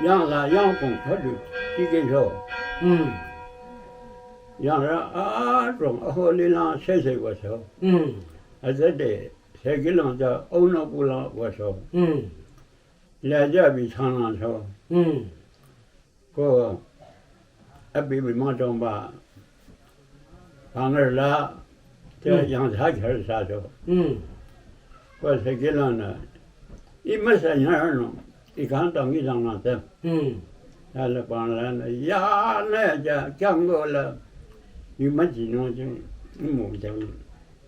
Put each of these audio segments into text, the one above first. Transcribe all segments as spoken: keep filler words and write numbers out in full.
Yang la yang kong khüdu tikehcho. Mm. Yang ra adrong aho lilang sese wücho. Mm. Azade sekilang ja aunü kulang wücho. Mm. Laja bi changlang cho. Mm. Ko abi bi mütongba. Pangar la, te Mm. yang sa kher sa cho. Mm. Ko sekilang nü, i müsa nyar no, i kang tang i tang na te. Mm. Ya la pang la nü, ya nü ya kyang go la, i müji no jing, i mu jing.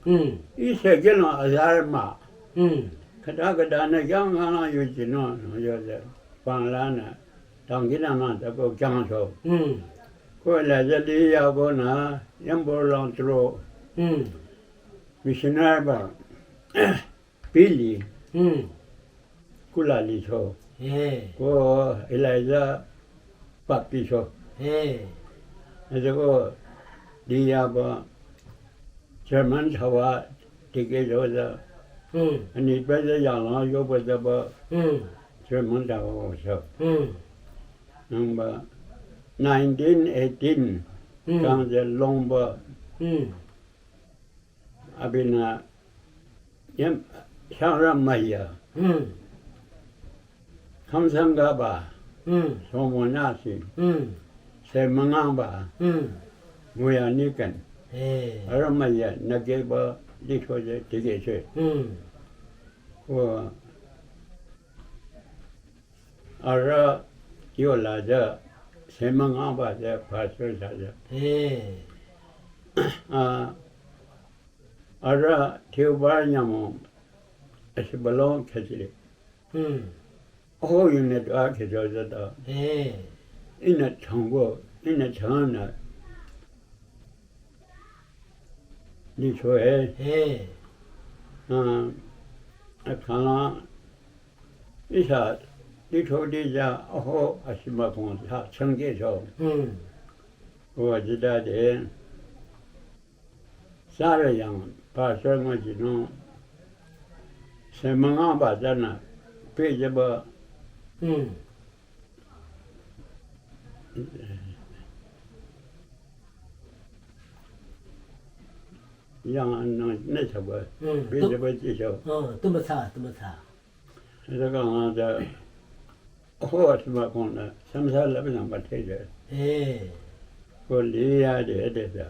Mm. I sekilang azar ma. Mm. Khüta khüta nü kyang nga na yu ji no, no yo de. Pang la nü, tang ki na ma te ko kyang cho. Mm. Ko la ja li ya ko nü, yang bo lang tro. Mm. Missionary ba. Billy. Mm. Kula li cho. He. Ko Elijah Baptist cho. He. Ete ko li ya ba German chawa tikehcho ja. Mm. Ani ba ja yang la yo ba ja ba Mm. German chawa cho. Mm. Nang ba nineteen eighteen Mm. kang ja long ba Mm. abinü yem shangra maya. Mm. Kamsanga ba. Mm. Somo nasi. Mm. Se manga ba. Mm. Muya nikan. He. Ara maya nage ba litho je tikehcho. Mm. Ko ara yo la ja, se manga ba ja, pastor sa ja. He. Ah, ara thiu ba nyamo, asi balong khachile. Hmm. Oh, you need to ask it, ja da. He. Ina changbo, ina changna. Ni cho he. He. Ah, akala, isa, ni cho di ja, aho, asima kong, sa, changke cho. Hmm. Wa ji da de. Sara yang, pastor ma ji no. Se manga ba ja na, pe je ba. Hmm. Yang na, na cha ba. Hmm. Pe je ba ji cho. Oh, tu ma cha, tu ma cha. Ete kang la ja, aho asima kong nü, samsa la bi nang ba te je. Eh. Ko li ya de de ja.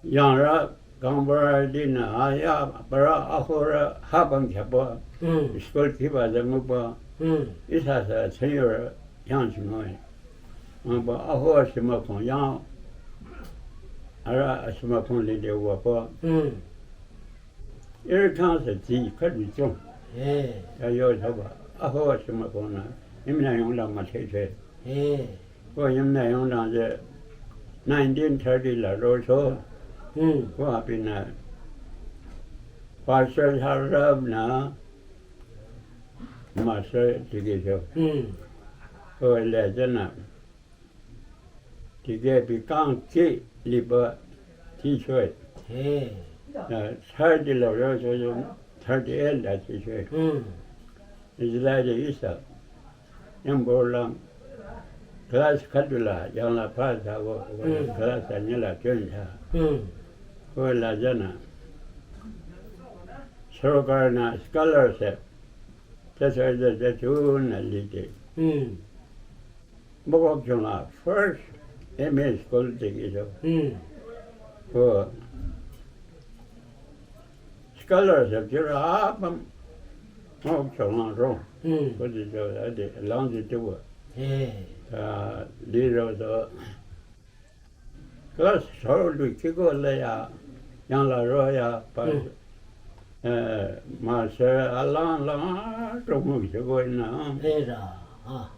Yang ra, kang ba ra di nü, a ya, ba ra, aho ra, ha bang kya ba. Mm. School ki ba ja ngu ba. Mm. Isa sa, senior, yang chi nü. Ang ba, aho asima kong, yang, ara asima kong li de wa ba. Mm. Iri kang sa ji khüdu chong. Eh. Ya yo sa ba. Aho asima kong nü. Yim na yong la ma che che. Eh. Ko yim na yong la je. Nineteen thirty la ro so. Hmm. Ko abinü. Pastor Harab nü. Master dikehcho. Hmm. Ko le ja nü. Dikeh bi kang ki liba ti choi. He. Na, thirty la yo so yo, thirty-eight la ti choi. Hmm. Israel isa. Yang bolang. Class khüdu la, yang la pa sa wo, Hmm. class a ni la chon cha. Hmm. Ko la ja nü. Sorkar nü scholarship. Cha cha cha cha chun nü li de. Hmm. Mokokchung la first M A school dikehcho. Hmm. Ko scholarship jira apüm Mokokchung la ro. Hmm. Ko ji jo la de lang ji de wo. Eh. Ta li ro so. Class third week ko le ya, yang la ro ya, pa, Hmm. eh, ma se alang lang, to mu se ko na. Eh, ra, ah.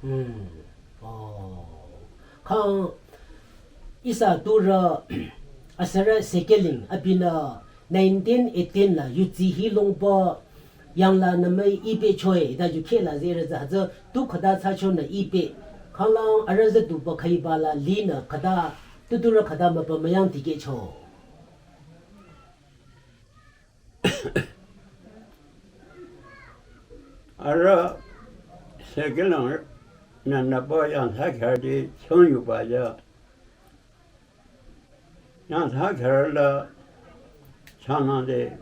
Hmm. Oh. Kang, isa tu ra, asara sekeling, abinü, nineteen eighteen la, yuzi hi longpa, yang la nü mü ipe choi, ta yu khe la zeh re za, za, tu khüta cha cho nü ipe. Khanglang ara za du ba khai ba la li nü khüta, tu tu ra khüta mü ba mü yang dikehcho. Arüh, sekülang, nü nüpa yangthsa khyarüti chongyuba ja. Yangthsa khyarü la, changnang de,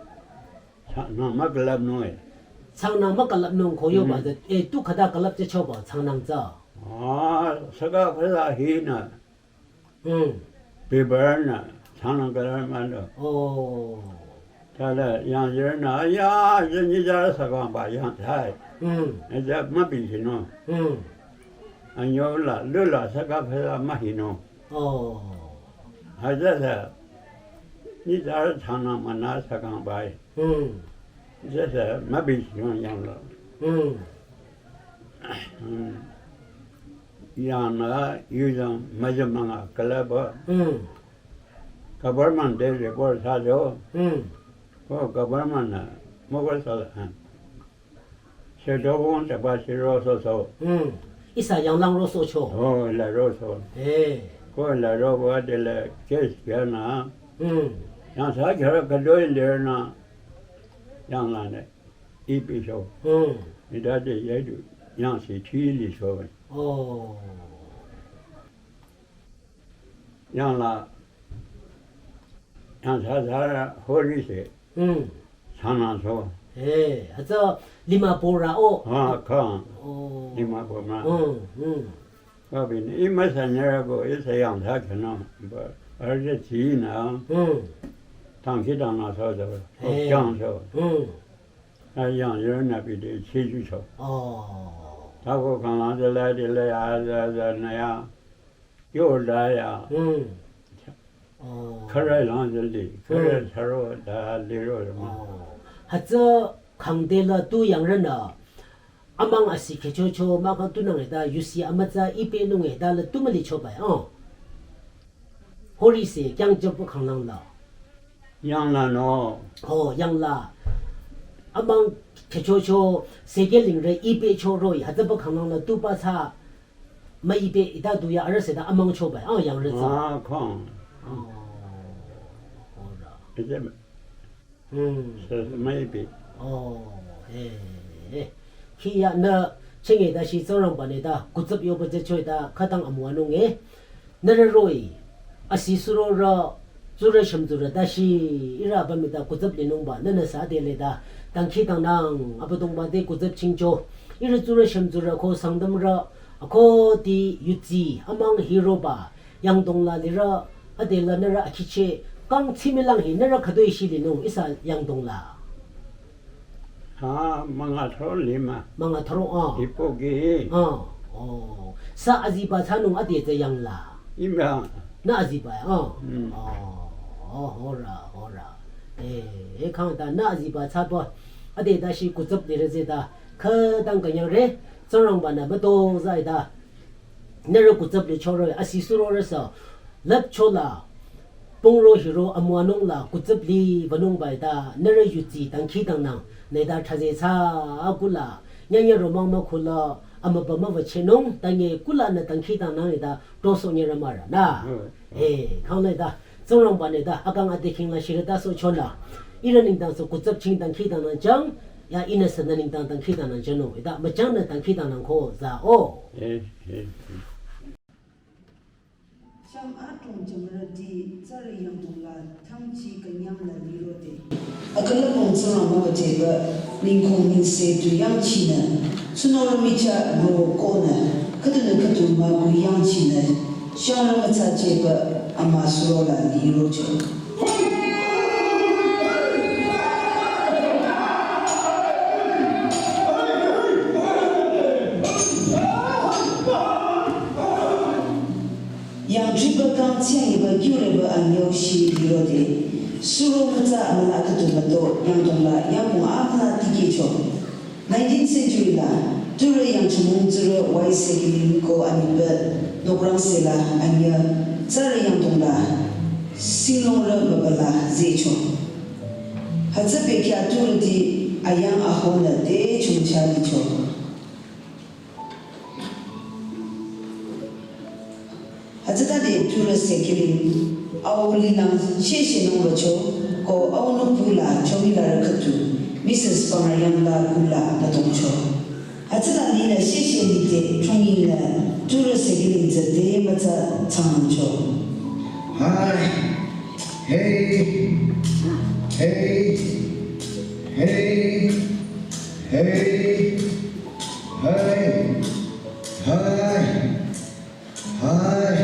changnang mükülüpnung e. Changnang mükülüpnung ko yoba de, e, tu khüta külüp je choba, changnang tsü. Ah, saka phela hinü. Hmm. Bibar nü, changnang külüp mah lo. Oh. Tala yangthsarünü, ya, ya, nyi ja sakangba yangthsa. Hmm. Nyi ja mübinung. Hmm. Anyo la, lula saka phela mühinung. Oh. Hütsüsü, nyi ja changnang münü sakangba. Hmm. Hütsüsü, mübinung yang la. Hmm. Hmm. Yang la, yuzang, müjamanga, külüpba. Hmm. Government te report thsacho. Hmm. Ko government nü, moko sala, hmm. Shedobong taba shiro soso. Hmm. Ihsa yanglang rosohcho. Oh, la rosoh. Eh. Ko la roba de la case kyanü. Hmm. Yangthsa khyarü khütoi lenü. Yanglanü. Ipicho. Hmm. Ita de yaidu. Yangthsi thili cho. Oh. Yangla, yangthsa thsarü hori se. Hmm. Changnang cho. Eh, hütsü Dimapur ra o. Ah, kang. Oh. Dimapur mah. Hmm, hmm. Kabin, ima sanyara ko, ihsa yangthsa khyünü, ba, arüh tsinü. Hmm. Tangki tangnang cho, cho, eh, kyang cho. Hmm. A yangthsarünü bide chijucho. Oh. Tako kanglang de la de la ya, ya, ya, nü ya. Yo la ya. Hmm. Oh. Khürü lang zeli, khürü, hmm, thsaro da liro ma. Oh. Hütsü khangde la tu yangrünü. Amang asi khechocho mahkhang tunang e ta yusi amütsa ipehnung e ta la tu mülichoba. Oh. Hori se kyang jump khanglang la. Yangla no. Oh, yangla. Amang khechocho sekeling re ipehcho roh-i. Hütsüba khanglang la tu pa tsü. Ma ipe ita du ya arüh seta amang choba, ah, yangrü tsü. Ah, kang. Oh, ora. Ite, hmm, se, ma ipe. Oh, eh, eh. Khi ya nü, chenge ta shi Tsingrangba nü ta, kutsüp yoba je choi ta, khütang amüwanung e. Nührü roh-i, asi surorü, tsurü shümtsurü ta shi, ihrü apüm ita kutsüp linungba, nünü sa de le ta, dangkhidangnang, Abüdongba te kutsüp chingcho, ihrü tsurü shümtsurü ko Sangtamrü, Akoti yudsi amang hiroba yangdong la lirü, ade la nührü akhicheh kang tsimilang hi nührü khütoi shi linung ihsa yangdong la. Ha, münga thoro lima. Münga thoro, ah. Ipoki. Ah, oh. Sa aziba thsanung ade tsü yangla. Ima. Nü aziba, ah. Hmm. Oh, oh, hora, hora. Eh, eh, khang ta nü aziba thsaba. Ade ta shi kutsüp lirü tsü ta. Khütang künyangre, Tsingrangba nü mütozah-i ta. Nührü kutsüp lichoro, asi surorü sü, lüpcho la, pungro hiro amüwanung la kutsüp libanungba-i ta, nührü yudsi dangkhidangnang, nü ta thraze thsa akula, nyanya romang mükhula, amüba müwüchehnung, ta nge kula nü dangkhidangnang-i ta, tosoh nyerü mah ra, nü. Hmm. Eh, khang le ta, Tsingrangba nü ta, akang ade khingla shirü ta sohcho la. Ihrü nengdang sü kutsüp ching dangkhidangnang jang, ya ihnü sü nü nengdang dangkhidangnang jünung, ita müchangnü dangkhidangnang ko za o. Eh, eh, eh. Sham adrong jümürüti tsarü yangdong la thangchi künyang la lirode. Akülüpong Tsingrangba mübüjeba, ningkong ningse tu yangchinü, tsunorü michah ro konü, khüdunü khüdu müku yangchinü, shangrü mütsajeba, ama suro la lirocho. Yangdripü kang tsiang iba kyureba anyüu shi lirode. Suro mütsa amüna khüdu müto yangdong la yangmung amüna tikehcho. Nineteenth century la, turü yangchumung tsurü Y. Sekiling ko anipü, nokrang sela anyü, tsarü yangdong la, singlongrü mübüla zecho. Hütsü bekhyah turüti ayang ahonü te chungcha licho. Hütsütade turü Sekiling, au lilang sheshe nung rocho, ko au nupü la chomi larü khüdu, Missus Pangrayang la kula nütongcho. Hütsüla ninü sheshe lide chungyinü tsurü sekiling tsü te mütsa tsangcho. Hi. Hey. Hey. Hey. Hey. Hi. Hi. Hi.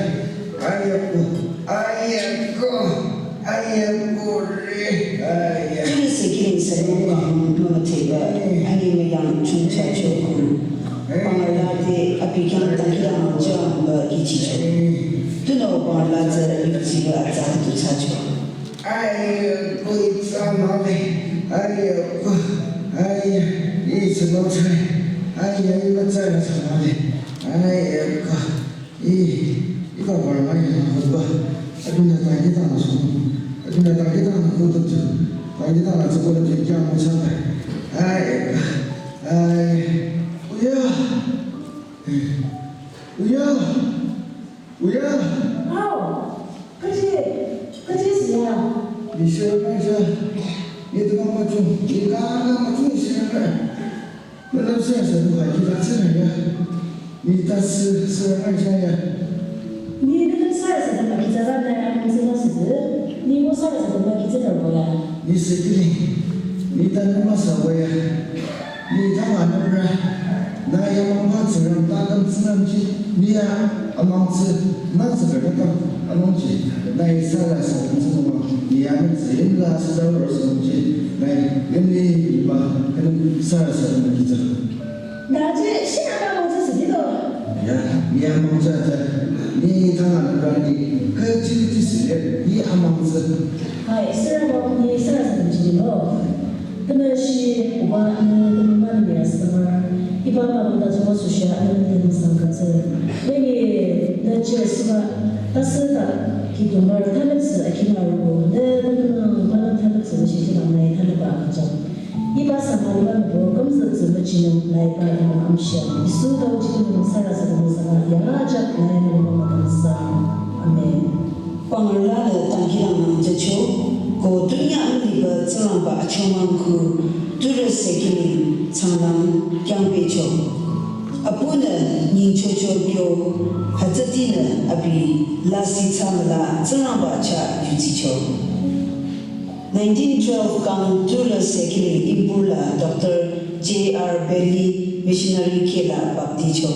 Ayako. Ayako. Ayako re. Aya. Tsurü sekiling sünung kahung mümüteba ani müyang chungcha chokun. Pangala te abi khyang tangkila mangcha mba kichicho. Tunüo pangala tsü yukchiba atsa tu chacho. Ayako itsa male. Ayako. Aya. Itsa male. Aya, itsa male. Ayako. Ih, iba bara mai na khutba. Aduna tangkita na sung. Aduna tangkita na khutba tu. Tangkita na tsukula tu kya mo chanta. Ai, ai. Uya. Uya. Uya. Au. Kachi. Kachi siya. Ni siya, ni siya. Ni tu kama tu. Ni kama tu siya. Nü nü sürü sürü mükhi tsü nü ya. Nü ta sü sürü nü ya ya. Nü nü sürü sürü mükhi tsü nü ya, nü sürü sürü. Nü bu sürü sürü mükhi tsü nü ya. Nü sürü nü. Nü ta nü masa ya. Nü ta ma nü bra. Nü ya ma ma tsü nü ta kan tsü nü ji. Nü ya amang tsü nü tsü nü ta amang ji. Nü ya sürü sürü tsü nü ya. Nü ya nü tsü la sürü sürü ji. Nü ya nü ni ba kan sürü sürü mükhi tsü. Nü je shi nü ta mong tsü sidi do. Ya, ni ya mong tsü tsü. Ni ta nü nü ni. Ke chi chi si le, ni a mong tsü. Hai, sürü mong ni sürü sürü ji do. Kena shi uba ni kena man ni a sürü. Iba ma bu ta tsü ma su sha ni ni ni sang ka tsü. Ni ni ni je sürü. Ta sü ta ki tu mar ta le tsü a ki na ru. Ni ni ni ni ba ta le tsü shi ki na mai ta le ba ka tsü. Iba sangaliba nübo kümzütsü müchinung naiba yang amshia. Yisu tau chikinung sürü sürü müsanga yangajak nai nübo mükansa. Amen. Pangala le tangkilang nang jecho, ko dunya amliba Tsingrangba achomang ku, tsurü sekiling tsanglang kyang pecho. Apunü nyingchocho kyo, hütsütinü abi lasih tsamüla Tsingrangba cha yutsicho. Nineteen twelve kang tsurü sekiling Impur la Doctor J R Bailey missionary kela bapticho.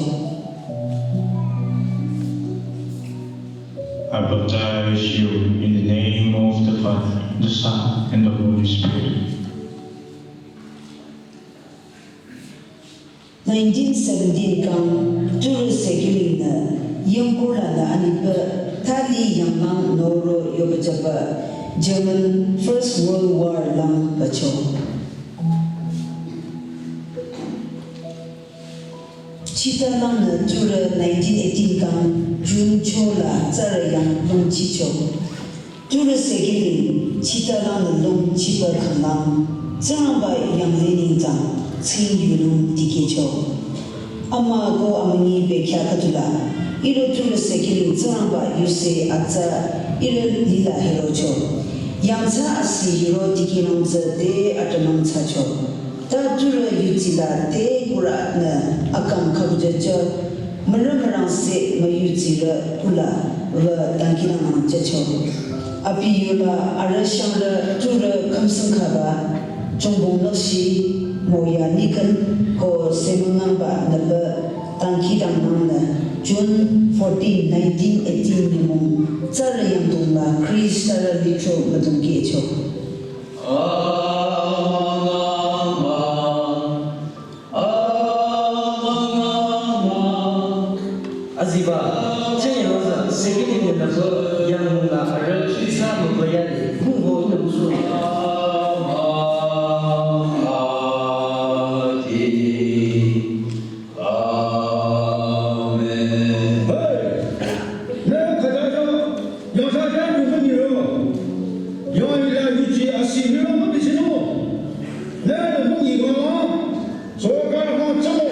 I baptize you in the name of the Father, the Son, and the Holy Spirit. Nineteen seventeen kang tsurü sekiling nü Impur lanü anipü thali yanglang noro yobajaba German First World War lang bacho. Chita lang nü tsurü nineteen eighteen kang June cho la tsarü yang longchicho. Tsurü sekiling chita lang nü longchiba khanglang, Tsingrangba yanglih nengdang tsing yunung dikehcho. Ama ko amünyi bekhyah khüdula, ihrü tsurü sekiling Tsingrangba yuse atsa ihrü lila hirocho. Yangthsa asi hiro dikehnung tsü te atümung thsacho. Ta tsurü yutsila te kuranü akang khübüjücho, mürü mürangse müyutsirü kula wü tangkilang nang jücho. Abi yola arüh shangrü tsurü khamsang khaba, chongbong nükshi, moya nikhan, ko semünganba nüpü tangkilang nang nü June fourteen, nineteen eighteen nyümong tsarü yangdong la Khrista rü litro müdong kehcho. Aziba, chenyang sa, sekiti ni na so, yang na, re, sa, mo, ya, ni, hu, ho, ni, su. Amen. Hey! Ne khüta jo, yangthsa ja nü münyi ro. Yangila yuchi asi nü ro mübichinung. Ne nü münyi ro, soka ho chamo.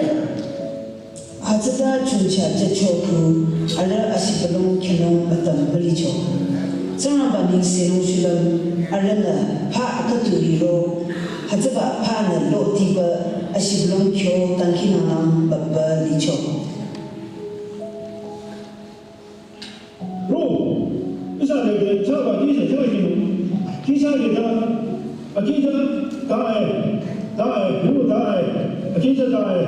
Hütsüta chungcha jücho ku, arüh asibülung khinung mütam mülicho. Tsingrangba nengsenung shulüm, arühnü pha akatu riro, hütsüba pha nü lo tiba, Shiblong kyo tangki nanglang baba licho. Ro, isa de de chaba kisa chaba kino. Kisa de da, akisa da e, da e, ro da e, akisa da e.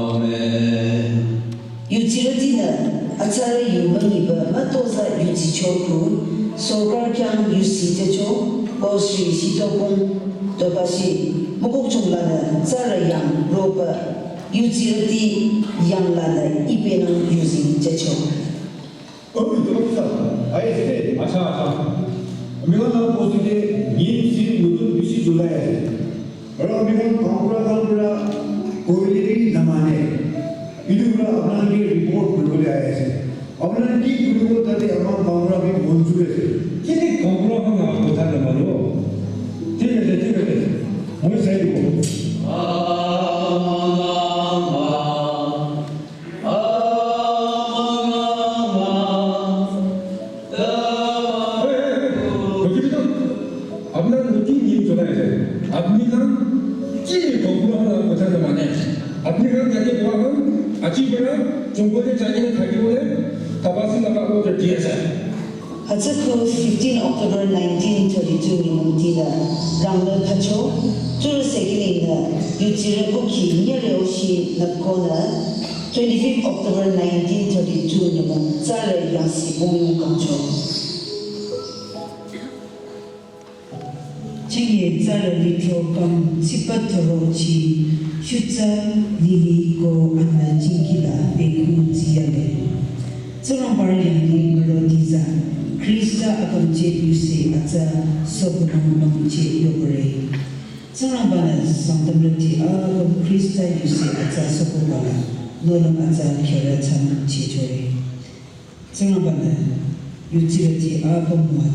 Amen. Yudsirütinü atsarü yu münyiba mütozah yudsicho ku, sorkar khyang yudsi jücho, ko Sri Sitokong Tobashi, mukuk chunglanü tsarü yang roba, yudsirüti yang lanü ibenang yudsi jücho. Omi toksa, I S K. Acha, acha. Milan na post de yin si nutun bisi July ase. Aru milan kampura kampura koile bi namane. Idu pura apnaloke report kuribole ahi ase. Apnaloke ki kuribo tate ama kampura bi monjur ase. Kile kampura khan la kotha namano? Thik ase, thik ase. Moi sai dibo. Apni khan ki name jona ase? Apni khan ki khobor la kotha namane? Apni khan yate boha khan aji pora jungle te jai kena thakibole Tabasi laga order di ase. Hütsüko fifteen October nineteen thirty-two nyümong tinü rangla thacho, tsurü second nü yudsirü kukhi nyere oshi nü konü twenty-fifth October nineteen thirty-two nyümong tsarü yangsi bongyong kangcho. Chinge tsarü litro kam tsipa thoro chi shutsa lili ko anna chingkila peku tsiyale. Tsingrangba yangli mürodiza Khrista akümcheh yuse atsa sokunung mangcheh yobore. Tsingrangba-nü Sangtamrüti apüm Khrista yuse atsa sokubala nohlüm atsa khyarü thsanung chehchore. Tsingrangba-nü yudsirüti apüm müwajü